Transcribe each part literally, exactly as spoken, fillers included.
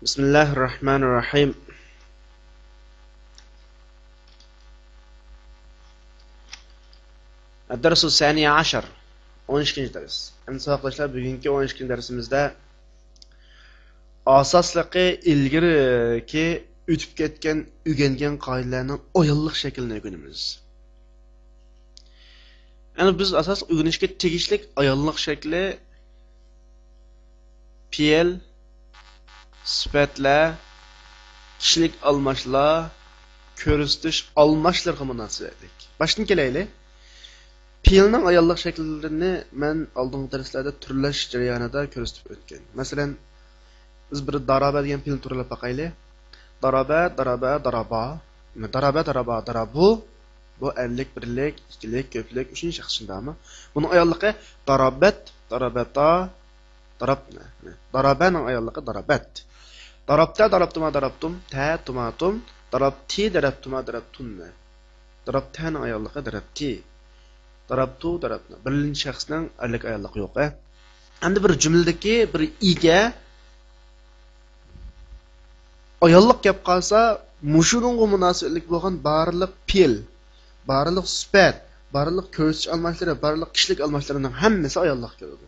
بسم الله الرحمن الرحيم. الدرس الثاني عشر، ئون ئىككىنچى دەرس. ئەمدى ساۋاقداشلار، بۈگۈنكى ئون ئىككىنچى دەرسىمىزدە ئاساسلىقى ئىلگىرىكى ئۆتۈپ كەتكەن، ئۆگەنگەن قائىدىلەرنىڭ ئاياللىق شەكلىنى ئۆگىنىمىز. يەنى بىز ئاساسلىق ئۆگىنىشكە تېگىشلىك ئاياللىق شەكلى پېئىل، سۈپەتلەر، كىشىلىك ئالماشلار، كۆرسىتىش ئالماشلىرىغا مۇناسىۋەتلىك. باشتىن كېلەيلى. پېئىلنىڭ ئاياللىق شەكىللىرىنى مەن ئالدىنقى دەرسلەردە تۈرلەش جەريانىدا كۆرسىتىپ ئۆتكەن. مەسىلەن، بىز بىر دارابە دېگەن پېئىلنى تۈرلەپ باقايلى. دارابە، دارابە، دارابا. دارابە، دارابا، دارابۇ. بۇ ئەرلىك، بىرلىك، ئىككىلىك، كۆپلۈك، ئۈچىنچى شەخس، شۇنداقمۇ؟ بۇنىڭ ئاياللىقى دارابەت، دارابەتا، دارابنە. دارابەنىڭ ئاياللىقى دارابەت. دارابتە، دارابتىما، دارابتۇم، تە، تۇما، تۇم، دارابتى، دارابتۇما، دارابتۇننە. دارابتەنىڭ ئاياللىقى دارابتى. دارابتۇ، دارابنە. بىرىنچى شەخسنىڭ ئەرلىك ئاياللىقى يوق، ھە. ئەمدى بىر جۈملىدىكى بىر ئىگە ئاياللىق كەپ قالسا، مۇشۇنىڭغا مۇناسىۋەتلىك بولغان بارلىق پېئىل، بارلىق سۈپەت، بارلىق كۆرسىتىش ئالماشلىرى، بارلىق كىشىلىك ئالماشلىرىنىڭ ھەممىسى ئاياللىققا كىرىدۇ.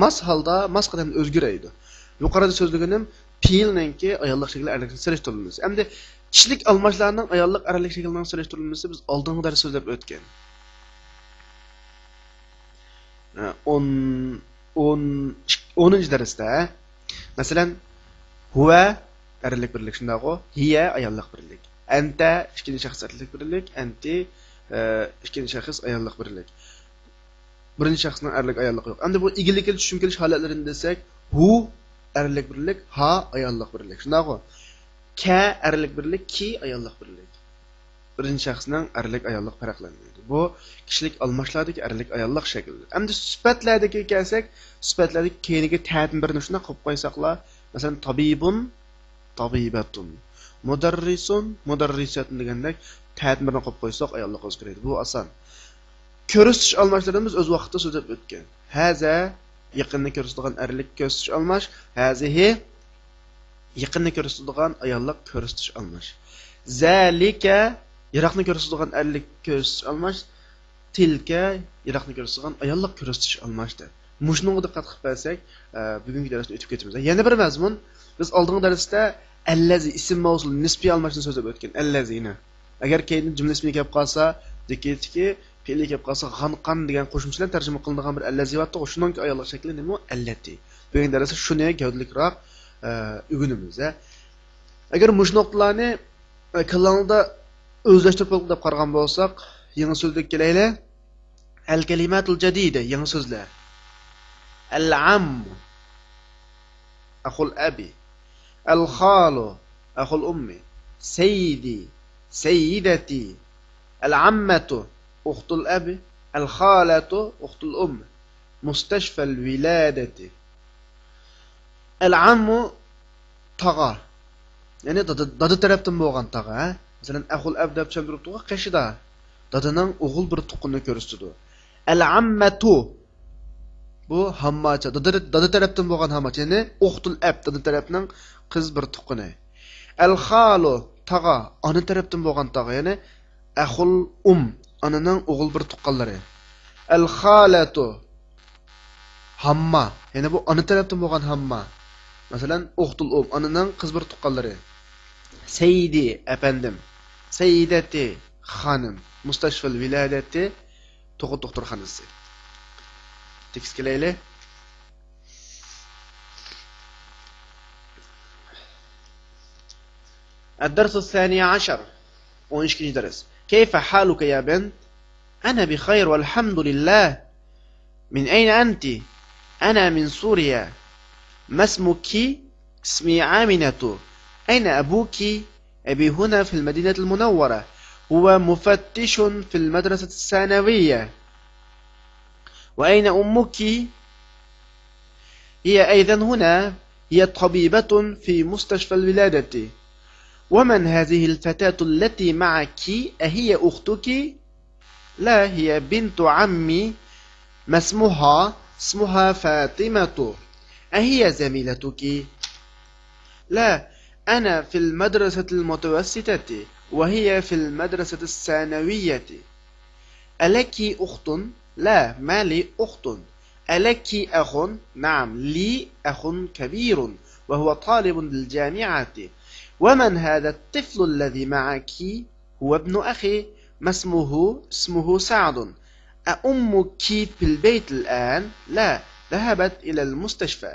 ماس ھالدا، ماس قەدەمدە ئۆزگىرەيدۇ. يۇقىرىدا سۆزلىگىنىم پېئىلنىڭكى ئاياللىق شەكلى، ئەرلىك شەكلى سېلىشتۇرۇلمىسى. ئەمدى كىشىلىك ئالماشلارنىڭ ئاياللىق، ئەرلىك شەكلىنىڭ سېلىشتۇرۇلمىسى بىز ئالدىنقى دەرستە سۆزلەپ ئۆتكەن. ئون، ئون، ئونىنچى دەرستە، مەسىلەن، ھۇۋە ئەرلىك بىرلىك، شۇنداقغۇ؟ ھىيە ئاياللىق بىرلىك. ئەنتە ئىككىنچى شەخس ئەرلىك بىرلىك، ئەنتى، ئە، ئىككىنچى شەخس ئاياللىق بىرلىك. بىرىنچى شەخسنىڭ ئەرلىك ئاياللىقى يوق. ئەمدى بۇ ئىگىلىككە چۈشۈم كېلىش ھالەتلىرىنى دېسەك، ھۇ ئەرلىك بىرلىك، ھا ئاياللىق بىرلىك. شۇنداقغۇ؟ كە ئەرلىك بىرلىك، كى ئاياللىق بىرلىك. بىرىنچى شەخسنىڭ ئەرلىك ئاياللىق پەرقلەنمەيدۇ. بۇ كىشىلىك ئالماشلاردىكى ئەرلىك ئاياللىق شەكلى. ئەمدى سۈپەتلەردىكى كەلسەك، سۈپەتلەردىكى كەينىگە تەدىن بىرنى شۇنداق قويۇپ قويساقلا، مەسىلەن، تابىبۇن، تابىبەتۇن، مۇدەررىسۇن، مۇدەررىسەتۇن دېگەندەك تەدىن بىرنى قويۇپ قويساق، ئاياللىق ئۆزگىرىدۇ. بۇ ئاسان. كۆرسىتىش ئالماشلىرىمىز ئۆز ۋاقتىدا سۆزلەپ ئۆتكەن. ھەزە، يېقىننى كۆرسىتىدىغان ئەرلىك كۆرسىتىش ئالماش. ھەزىھى، يېقىننى كۆرسىتىدىغان ئاياللىق كۆرسىتىش ئالماش. زەلىكە، يىراقنى كۆرسىتىدىغان ئەرلىك كۆرسىتىش ئالماش. تىلكە، يىراقنى كۆرسىتىدىغان ئاياللىق كۆرسىتىش ئالماش دەپ. مۇشۇنىڭغا دىققەت قىلىپ بەرسەك، ئە، بۈگۈنكى دەرسنى ئۆتۈپ كېتىمىز. يەنە بىر مەزمۇن، بىز ئالدىنقى دەرستە ئەللەزى، ئىسىم مەۋسۇل، نىسپىي ئالماشنى سۆزلەپ ئۆتكەن. ئەللەزى يەنە. ئەگەر كەينىدىن جۈملە ئىسمى كەپ قالسا، دىككىتىكى پېئىلى كەپ قالسا، غان، قان دېگەن قوشۇمچە بىلەن تەرجىمە قىلىنىدىغان بىر ئەللەزى بارتۇق، شۇنىڭكى ئاياللىق شەكلى نېمە؟ ئەللەتى. بۈگۈنكى دەرستە شۇنى گەۋدىلىكراق، ئە، ئۆگىنىمىز، ھە. ئەگەر مۇشۇ نۇقتىلارنى، ئە، كاللاڭلاردا ئۆزلەشتۈرۈپ بولدى دەپ قارىغان بولساق، يېڭى سۆزلۈككە كېلەيلى. الكلمات الجديدة، يېڭى سۆزلەر. العم، أخو الأب. الخال، أخو الأم. سيدي، سيدتي. العمة، أخت الأب. الخالة، أخت الأم. مستشفى الولادة. ئەلئەممۇ تاغا. يەنى دادا، دادا تەرەپتىن بولغان تاغا، ھە؟ مەسىلەن، ئەخۇل ئەب دەپ چۈشەندۈرۈپتۇغۇ، قېشىدا. دادىنىڭ ئوغۇل بىر تۇغقىنىنى كۆرسىتىدۇ. ئەلئەممەتۇ. بۇ ھامماچە. دادا، دادا تەرەپتىن بولغان ھامماچە. يەنى ئۇختۇل ئەب، دادا تەرەپنىڭ قىز بىر تۇغقىنى. ئەلخالۇ، تاغا، ئانا تەرەپتىن بولغان تاغا. يەنى ئەخۇل ئۇم، ئانىنىڭ ئوغۇل بىر تۇغقانلىرى. ئەلخالەتۇ، ھامما، يەنى بۇ ئانا تەرەپتىن بولغان ھامما. مەسىلەن، ئۇختۇل ئۇم، ئانىنىڭ قىز بىر تۇغقانلىرى. سەيدى، ئەپەندىم. سەيدەتى، خانىم. مۇستەشفىل ۋىلادەتى، تۇغۇت دوختۇرخانىسى. تېكىست كېلەيلى. الدرس الثاني عشر، ئون ئىككىنچى دەرس. كيف حالك يا بنت؟ أنا بخير والحمد لله. من أين أنت؟ أنا من سوريا. ما اسمك؟ اسمي آمنة. أين أبوك؟ أبي هنا في المدينة المنورة، هو مفتش في المدرسة الثانوية. وأين أمك؟ هي أيضا هنا، هي طبيبة في مستشفى الولادة. ومن هذه الفتاة التي معك؟ أهي أختك؟ لا، هي بنت عمي. ما اسمها؟ اسمها فاطمة. أهي زميلتك؟ لا، أنا في المدرسة المتوسطة وهي في المدرسة الثانوية. ألك أخت؟ لا، ما لي أخت. ألك أخ؟ نعم، لي أخ كبير وهو طالب بالجامعة. ومن هذا الطفل الذي معك؟ هو ابن أخي. ما اسمه؟ اسمه سعد. أأمك في البيت الآن؟ لا، ذهبت إلى المستشفى.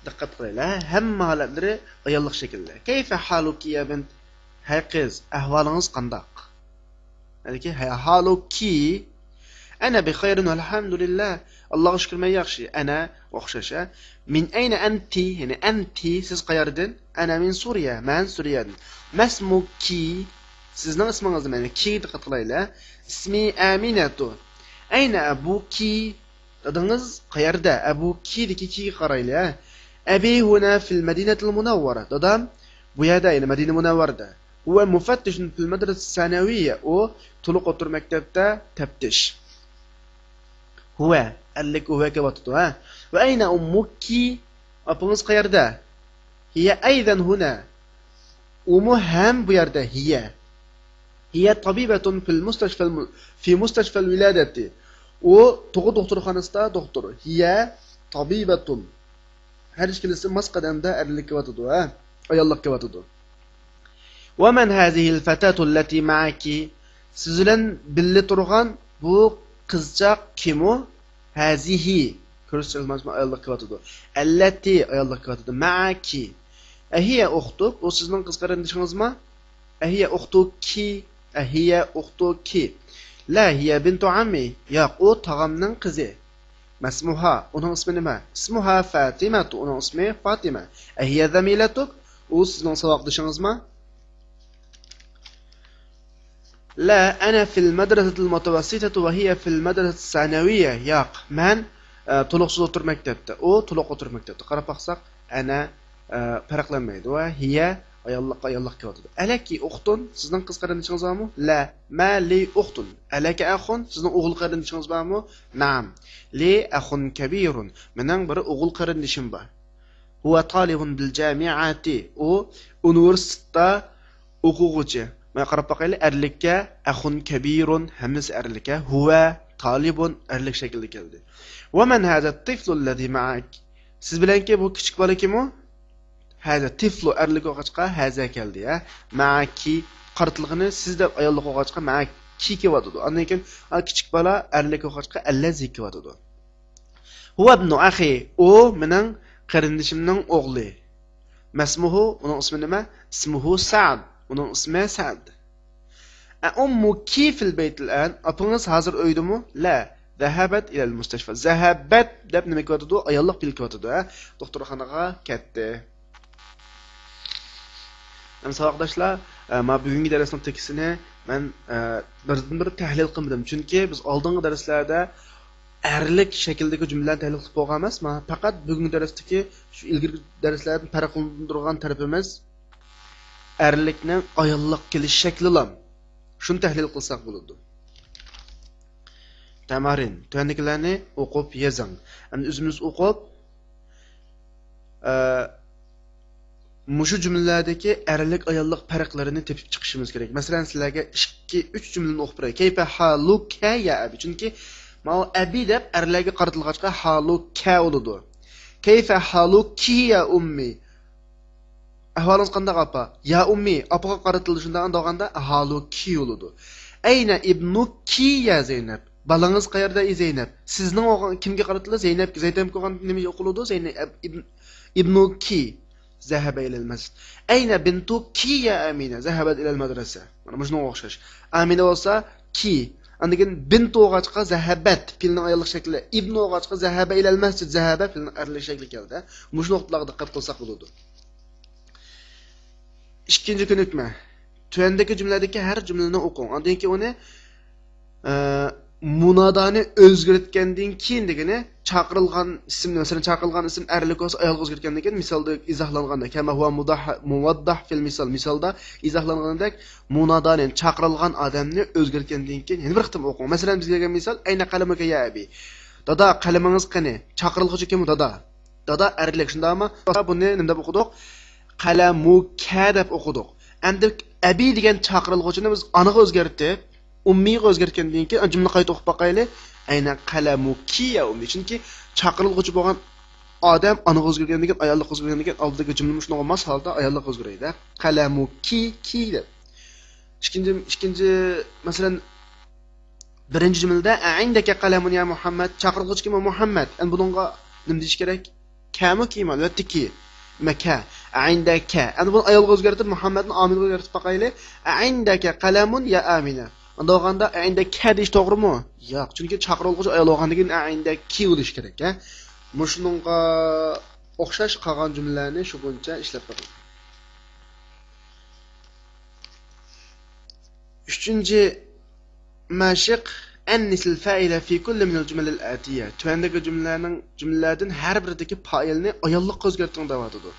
دىققەت قىلايلى، ھەممە ھالەتلىرى ئاياللىق شەكىلدە. كيف حالك يا بنت؟ ھەي قىز، ئەھۋالىڭىز قانداق؟ ھەي، ھالك؟ أنا بخير والحمد لله. ئاللاغا شۈكۈر، مەن ياخشى. أنا ئوخشاش، ھە؟ من أين أنت؟ يەنى أنت، سىز قەيەردىن؟ أنا من سوريا، مەن سۈرىيەدىن. ما اسمك؟ سىزنىڭ ئىسمىڭىز نېمە؟ يەنى كى دىققەت قىلايلى. اسمي آمنة. أين أبوك؟ دادىڭىز قەيەردە؟ أبوك دىكى كىگە قارايلى، ھە؟ أبي هنا في المدينة المنورة. دادام بۇ يەردە، يەنى مەدىنە مۇنەۋۋەردە. هو مفتش في المدرسة الثانوية. ئۇ تولۇق ئوتتۇرا مەكتەپتە تەپتىش. ھو، ئەرلىك ھو كېلىۋاتىدۇ، ھە؟ وأين أمك؟ ئاپىڭىز قەيەردە؟ هي أيضا هنا. ئۇمۇ ھەم بۇ يەردە، هي. هي طبيبة في المستشفى الم-، في مستشفى الولادة. ئۇ تۇغۇت دوختۇرخانىسىدا دوختۇر. هي طبيبة. ھەر ئىككىلىسى ماس قەدەمدە ئەرلىك كېلىۋاتىدۇ، ھە؟ ئاياللىق كېلىۋاتىدۇ. ومن هذه الفتاة التي معك؟ سىز بىلەن بىللە تۇرغان بۇ قىزچاق كىمۇ؟ هذه. كۆرسىتىلمەسمۇ ئاياللىق كېلىۋاتىدۇ. التي ئاياللىق كېلىۋاتىدۇ. معك. أهي أختك؟ ئۇ سىزنىڭ قىز قېرىندىشىڭىزمۇ؟ أهي أختك؟ أهي أختك؟ لا، هي بنت عمي. ياق، ئۇ تاغامنىڭ قىزى. ما اسمها؟ ئۇنىڭ ئىسمى نېمە؟ اسمها فاطمة. ئۇنىڭ ئىسمى فاتىمە. أهي زميلتك؟ ئۇ سىزنىڭ ساۋاقدىشىڭىزمۇ؟ لا، أنا في المدرسة المتوسطة وهي في المدرسة الثانوية. ياق، مەن، ئە، تولۇقسىز ئوتتۇرا مەكتەپتە، ئۇ تولۇق ئوتتۇرا مەكتەپتە. قاراپ باقساق، ئەنە، ئە، پەرقلەنمەيدۇ. ۋە ھىيە ئاياللىققا ئاياللىق كېلىۋاتىدۇ. ئەلەكى ئۇختۇن، سىزنىڭ قىز قېرىندىشىڭىز بارمۇ؟ لا، ما لي ئۇختۇن. ئەلەكە ئەخۇن، سىزنىڭ ئوغۇل قېرىندىشىڭىز بارمۇ؟ نەئەم. لي ئەخۇن كەبىرۇن. مېنىڭ بىر ئوغۇل قېرىندىشىم بار. ھۇۋە تالىبۇن بىل جامىئەتى. ئۇ ئۇنىۋېرسىتېتتا ئوقۇغۇچى. مانا قاراپ باقايلى، ئەرلىككە ئەخۇن كەبىرۇن، ھەممىسى ئەرلىككە. ھۇۋە تالىبۇن ئەرلىك شەكىلدە كەلدى. ۋە مەن ھازا تىفلۇ لەزى مەئەك؟ سىز بىلەنكى بۇ كىچىك بالا كىمۇ؟ ھازا تىفلۇ ئەرلىك بولغاچقا ھازا كەلدى، ھە؟ مەئەكى قارىتىلغىنى سىز دەپ ئاياللىق بولغاچقا مەئەكى كېلىۋاتىدۇ. ئاندىن كېيىن، ئا، كىچىك بالا ئەرلىك بولغاچقا ئەللەزى كېلىۋاتىدۇ. ھۇۋە ئىبنۇ ئەخى، ئۇ مېنىڭ قېرىندىشىمنىڭ ئوغلى. مەسمۇھۇ، ئۇنىڭ ئىسمى نېمە؟ ئىسمۇھۇ سەئد، ئۇنىڭ ئىسمى سەئد. ئە ئۇممۇكى فىل بەيتىل ئەن، ئاپىڭىز ھازىر ئۆيدىمۇ؟ لە، زەھەبەت ئىلەل مۇستەشفا. زەھەبەت دەپ نېمە كېلىۋاتىدۇ؟ ئاياللىق پېئىل كېلىۋاتىدۇ، ھە؟ دوختۇرخانىغا كەتتى. ئەمدى ساۋاقداشلار، ئە، ما بۈگۈنكى دەرسنىڭ تېكىستىنى مەن، ئە، بىردىنبىر تەھلىل قىلمىدىم. چۈنكى بىز ئالدىنقى دەرسلەردە ئەرلىك شەكىلدىكى جۈملىلەرنى تەھلىل قىلىپ بولغان ئەمەس. مانا پەقەت بۈگۈنكى دەرستىكى، شۇ ئىلگىرىكى دەرسلەردىن پەرقلەندۈرىدىغان تەرىپىمىز ئەرلىكنىڭ ئاياللىق كېلىش شەكلىلا. شۇنى تەھلىل قىلساق بولىدۇ. تەمارىن، تۆۋەندىكىلەرنى ئوقۇپ يېزىڭ. ئەمدى ئۆزىمىز ئوقۇپ، ئە، مۇشۇ جۈملىلەردىكى ئەرلىك ئاياللىق پەرقلىرىنى تېپىپ چىقىشىمىز كېرەك. مەسىلەن، سىلەرگە ئىككى، ئۈچ جۈملىنى ئوقۇپ بېرەي. كەيفە ھالۇكە يا ئەبى. چۈنكى ماۋۇ ئەبى دەپ ئەرلەرگە قارىتىلغاچقا ھالۇكە بولىدۇ. كەيفە ھالۇكى يا ئۇممى. ئەھۋالىڭىز قانداق، ئاپا؟ يا ئۇممى، ئاپىغا قارىتىلىدۇ، شۇنداق دېگەندە ھالۇكى بولىدۇ. ئەينە ئىبنۇكى يا زەينەپ؟ بالىڭىز قەيەردە، ئەي زەينەپ؟ سىزنىڭ ئوغ-، كىمگە قارىتىلىدۇ؟ زەينەپكە. زەينەپ بولغاندا نېمە ئوقۇلىدۇ؟ زەينەپ، ئىب-، ئىبن-، ئىبنۇكى. زەھەبە ئىلەل مەسجىد. ئەينە بىنتۇكى يا ئەمىنە؟ زەھەبەت ئىلەل مەدرەسە. مانا مۇشۇنىڭغا ئوخشاش. ئەمىنە بولسا كى. ئاندىن كېيىن بىنتۇ بولغاچقا زەھەبەت، پېئىلنىڭ ئاياللىق شەكلى. ئىبنۇ بولغاچقا زەھەبە ئىلەل مەسجىد، زەھەبە پېئىلنىڭ ئەرلىك شەكلى كەلدى. مۇشۇ نۇقتىلارغا دىققەت قىلساق بولىدۇ. ئىككىنچى كۆنۈكمە. تۆۋەندىكى جۈملىلەردىكى ھەر جۈملىنى ئوقۇڭ. ئاندىن كېيىن ئۇنى، ئە، مۇنادانى ئۆزگەرتكەندىن كېيىن دېگىنى، چاقىرىلغان ئىسىمنى، مەسىلەن، چاقىرىلغان ئىسىم ئەرلىك بولسا ئايالغا ئۆزگەرتكەندىن كېيىن، مىسالدا ئىزاھلانغاندا، كەما ھۇۋا مۇداھ-، مۇۋەددەھ فىل مىسال، مىسالدا ئىزاھلانغىنىدەك، مۇنادانى، چاقىرىلغان ئادەمنى ئۆزگەرتكەندىن كېيىن يەنە بىر قېتىم ئوقۇڭ. مەسىلەن، بىز بەرگەن مىسال، ئەينە قەلىمۇكە يا ئەبى؟ دادا، قەلىمىڭىز قېنى؟ چاقىرىلغۇچى كىم؟ دادا. دادا ئەرلىك، شۇنداقمۇ؟ بۇنى نېمە دەپ ئوقۇدۇق؟ قەلەمۇكە دەپ ئوقۇدۇق. ئەمدى ئەبى دېگەن چاقىرىلغۇچىنى بىز ئانىغا ئۆزگەرتىپ، ئۇممىيغا ئۆزگەرتكەندىن كېيىن جۈملىنى قايتا ئوقۇپ باقايلى. ئەينە قەلەمۇكى يا ئۇممى. چۈنكى چاقىرىلغۇچى بولغان ئادەم ئانىغا ئۆزگەرگەندىن كېيىن، ئاياللىققا ئۆزگەرگەندىن كېيىن، ئالدىدىكى جۈملىمۇ شۇنىڭغا ماس ھالدا ئاياللىققا ئۆزگىرەيدۇ. قەلەمۇكى، كى دەپ. ئىككىنچى، ئىككىنچى، مەسىلەن، بىرىنچى جۈملىدە، ئەئىندەكە قەلەمۇن يا مۇھەممەد، چاقىرغۇچى كىم؟ ئۇ مۇھەممەد. ئەمدى بۇنىڭغا نېمە دېيىش كېرەك؟ كەمۇ كىمۇ؟ ئەلۋەتتە كى. دېمەك، كە. ئەئىندەكە. ئەمدى بۇنى ئايالغا ئۆزگەرتىپ، مۇھەممەدنى ئامىنغا ئۆزگەرتىپ باقايلى. ئەئىندەكە قەلەمۇن يا ئامىنە. ئۇنداق بولغاندا، ئەئىندەكە دېيىش توغرىمۇ؟ ياق. چۈنكى چاقىرىلغۇچى ئايال بولغاندىن كېيىن، ئەئىندەكى بولۇشى كېرەك، ھە؟ مۇشۇنىڭغا ئوخشاش قالغان جۈملىلەرنى شۇ بويىچە ئىشلەپ بېقىڭ. ئۈچىنچى مەشىق، ئەننىسىل فائىلە فى كۇللى مىنەل جۈمەلىل ئەتىيە. تۆۋەندىكى جۈملىلەرنىڭ، جۈملىلەردىن ھەر بىرىدىكى پائىلنى ئاياللىققا ئۆزگەرتىڭ دەۋاتىدۇ.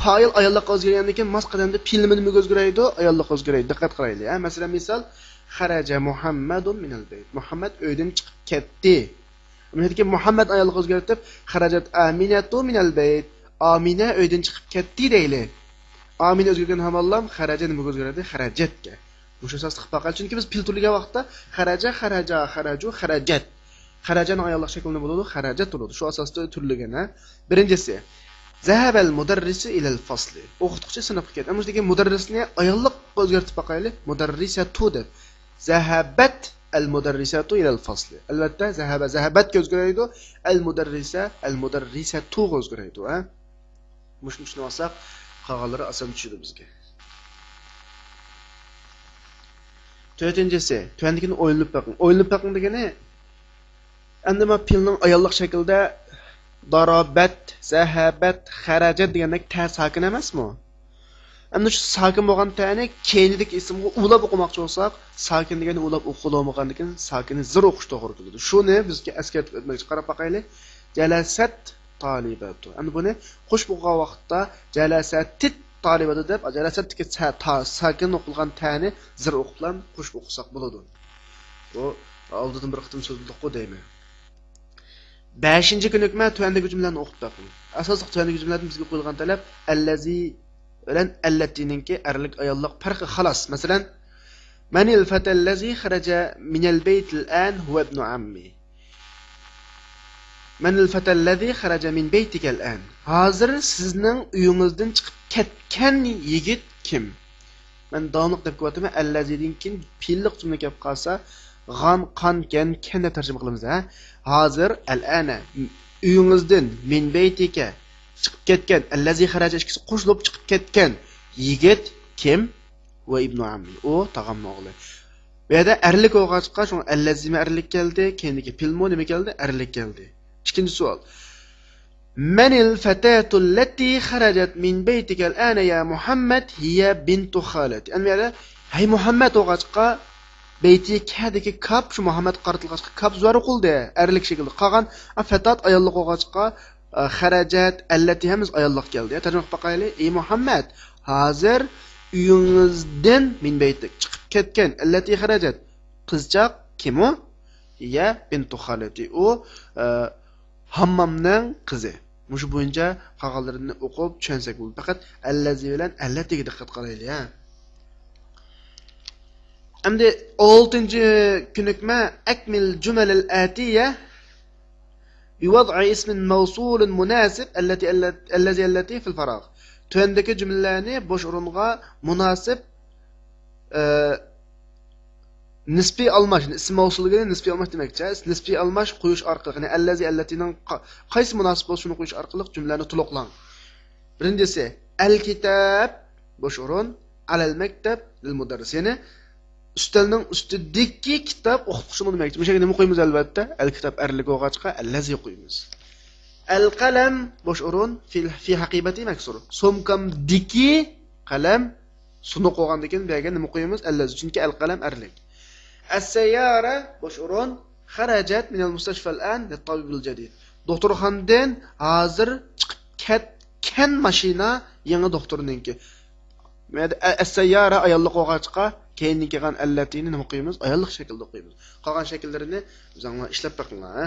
پائىل ئاياللىققا ئۆزگەرگەندىن كېيىن ماس قەدەمدە پېئىل نېمىگە ئۆزگىرەيدۇ؟ ئاياللىققا ئۆزگىرەيدۇ. دىققەت قىلايلى، ھە؟ مەسىلەن، مىسال، خەرەجە مۇھەممەدۇن مىنەل بەيت. مۇھەممەد ئۆيدىن چىقىپ كەتتى. بۇنىڭدىكى مۇھەممەد ئاياللىققا ئۆزگەرتىپ، خەرەجەت ئامىنەتۇ مىنەل بەيت. ئامىنە ئۆيدىن چىقىپ كەتتى دەيلى. ئامىنە ئۆزگەرگەن ھامانلا خەرەجە نېمىگە ئۆزگەردى؟ خەرەجەتكە. مۇشۇ ئاساستا قىلىپ باقايلى. چۈنكى بىز پېئىل تۈرلىگەن ۋاقىتتا خەرەجە، خەرەجا، خەرەجۇ، خەرەجەت. خەرەجەنىڭ ئاياللىق شەكلى نېمە بولىدۇ؟ خەرەجەت بولىدۇ. شۇ ئاساستا تۈرلىگەن، ھە؟ بىرىنچىسى، زەھەبەل مۇدەررىسۇ ئىلەل فەسلى. ئوقۇتقۇچى سىنىپقا كەتتى. ئەمما بۇ يەردىكى مۇدەررىسنى ئاياللىققا ئۆزگەرتىپ باقايلى. مۇدەررىسەتۇ دەپ. زەھەبەت ئەل مۇدەررىسەتۇ ئىلەل فەسلى. ئەلۋەتتە، زەھەبە زەھەبەتكە ئۆزگىرەيدۇ، ئەل مۇدەررىسە ئەل مۇدەررىسەتۇغا ئۆزگىرەيدۇ، ھە؟ مۇشۇنى چۈشىنىۋالساق، قالغانلىرى ئاسان چۈشىدۇ بىزگە. تۆتىنچىسى، تۆۋەندىكىنى ئويلىنىپ بېقىڭ. ئويلىنىپ بېقىڭ دېگىنى، ئەمدى مانا پېئىلنىڭ ئاياللىق شەكلىدە دارابەت، زەھەبەت، خەرەجەت دېگەندەك تە ساكىن ئەمەسمۇ؟ ئەمدى شۇ ساكىن بولغان تەنى كەينىدىكى ئىسىمغا ئۇلاپ ئوقۇماقچى بولساق، ساكىن دېگەننى ئۇلاپ ئوقۇلمىغاندىكىن، ساكىننى زىر ئوقۇش توغرا كېلىدۇ. شۇنى بىزگە ئەسكەرتىپ ئۆتمەكچى. قاراپ باقايلى. جەلەسەت تالىبەتۇ. ئەمدى بۇنى قوشۇپ ئوقۇغان ۋاقىتتا جەلەسەتىت تالىبەتۇ دەپ، جەلەسەتتىكى سە-، تا-، ساكىن ئوقۇلغان تەنى زىر ئوقۇپلا قوشۇپ ئوقۇساق بولىدۇ. بۇ ئالدىدىن بىر قېتىم سۆزلىدۇققۇ دەيمەن. بەشىنچى كۆنۈكمە، تۆۋەندىكى جۈملىلەرنى ئوقۇپ بېقىڭ. ئاساسلىق تۆۋەندىكى جۈملىلەردىن بىزگە قويۇلغان تەلەپ، ئەللەزى بىلەن ئەللەتىنىڭكى ئەرلىك ئاياللىق پەرقى خالاس. مەسىلەن، مەنىل فەتەللەزى خەرەجە مىنەل بەيتىل ئان ھۇۋە ئىبنۇ ئاممى. مەنىل فەتەللەزى خەرەجە مىن بەيتىكەل ئان. ھازىر سىزنىڭ ئۆيىڭىزدىن چىقىپ كەتكەن يىگىت كىم؟ مەن داۋاملىق دەپ كېلىۋاتىمەن، ئەللەزىدىن كېيىن پېئىللىق جۈملە كەپ قالسا، غان، قان، گەن، كەن دەپ تەرجىمە قىلىمىز، ھە؟ ھازىر، ئەلئانە، ئۆيىڭىزدىن، مىن بەيتىكە، چىقىپ كەتكەن، ئەللەزى خەرەجە ئىككىسى قوشۇلۇپ چىقىپ كەتكەن يىگىت كىم؟ ۋە ئىبنۇ ئاممى، ئۇ تاغامنىڭ ئوغلى. بۇ يەردە ئەرلىك بولغاچقا، شۇڭا ئەللەزىمۇ ئەرلىك كەلدى، كەينىدىكى پېئىلمۇ نېمە كەلدى؟ ئەرلىك كەلدى. ئىككىنچى سوئال. مەنىل فەتەتۇللەتى خەرەجەت مىن بەيتىكەل ئانە يا مۇھەممەد ھىيە بىنتۇ خالەتى. ئەمما يەنە ھەي مۇھەممەد بولغاچقا، بەيتىكەدىكى كاپ، شۇ مۇھەممەدقا قارىتىلغاچقا كاپ زۇۋار قىلدى، ئەرلىك شەكىلدە. قالغان، ئا، فەتات ئاياللىق بولغاچقا، ئا، خەرەجەت، ئەللەتى ھەممىسى ئاياللىق كەلدى. تەرجىمە قىلىپ باقايلى. ئى مۇھەممەد، ھازىر ئۆيىڭىزدىن مىن بەيتىك چىقىپ كەتكەن، ئەللەتى خەرەجەت، قىزچاق كىمۇ؟ ھىيە بىنتۇ خالەتى. ئۇ، ئا، ھاممامنىڭ قىزى. مۇشۇ بويىچە قالغانلىرىنى ئوقۇپ چۈشەنسەك بولىدۇ. پەقەت ئەللەزى بىلەن ئەللەتىگە دىققەت قىلايلى، ھە. ئەمدى ئالتىنچى كۆنۈكمە، ئەكمىل جۈمەلىل ئەتىيە بىۋەزئى ئىسمىن مەۋسۇلىن مۇناسىب ئەللەتى، ئەللەت-، ئەللەزى، ئەللەتى فىل فاراغ. تۆۋەندىكى جۈملىلەرنى بوش ئورۇنغا مۇناسىپ، ئە، نىسپىي ئالماش، ئىسىم مەۋسۇل دېگىنى نىسپىي ئالماش دېمەكچى. نىسپىي ئالماش قويۇش ئارقىلىق، يەنى ئەللەزى، ئەللەتىنىڭ قا-، قايسى مۇناسىپ بولسا، شۇنى قويۇش ئارقىلىق جۈملىلەرنى تولۇقلاڭ. بىرىنچىسى، ئەلكىتاب، بوش ئورۇن، ئەلەل مەكتەب، لىل مۇدەررىس. يەنى ئۈستەلنىڭ ئۈستىدىكى كىتاب ئوقۇتقۇچىنىڭ دېمەكچى. مۇشۇ يەرگە نېمە قويىمىز؟ ئەلۋەتتە، ئەلكىتاب ئەرلىك بولغاچقا، ئەللەزى قويىمىز. ئەلقەلەم، بوش ئورۇن، فىل-، فى ھەقىبەتى مەكسۇر. سومكامدىكى قەلەم سۇنۇق بولغاندىكىن، بۇ يەرگە نېمە قويىمىز؟ ئەللەزى، چۈنكى ئەلقەلەم ئەرلىك. ئەسسەييارە، بوش ئورۇن، خەرەجەت مىنەل مۇستەشفەل ئان لىتتابىبىل جەدىد. دوختۇرخانىدىن ھازىر چىقىپ كەتكەن ماشىنا يېڭى دوختۇرنىڭكى. مەيدە-، ئە-، ئەسسەييارە ئاياللىق بولغاچقا، كەينىدىن كەلگەن ئەللەتىنى نېمە قويىمىز؟ ئاياللىق شەكىلدە قويىمىز. قالغان شەكىللىرىنى ئۆزۈڭلار ئىشلەپ بېقىڭلار، ھە؟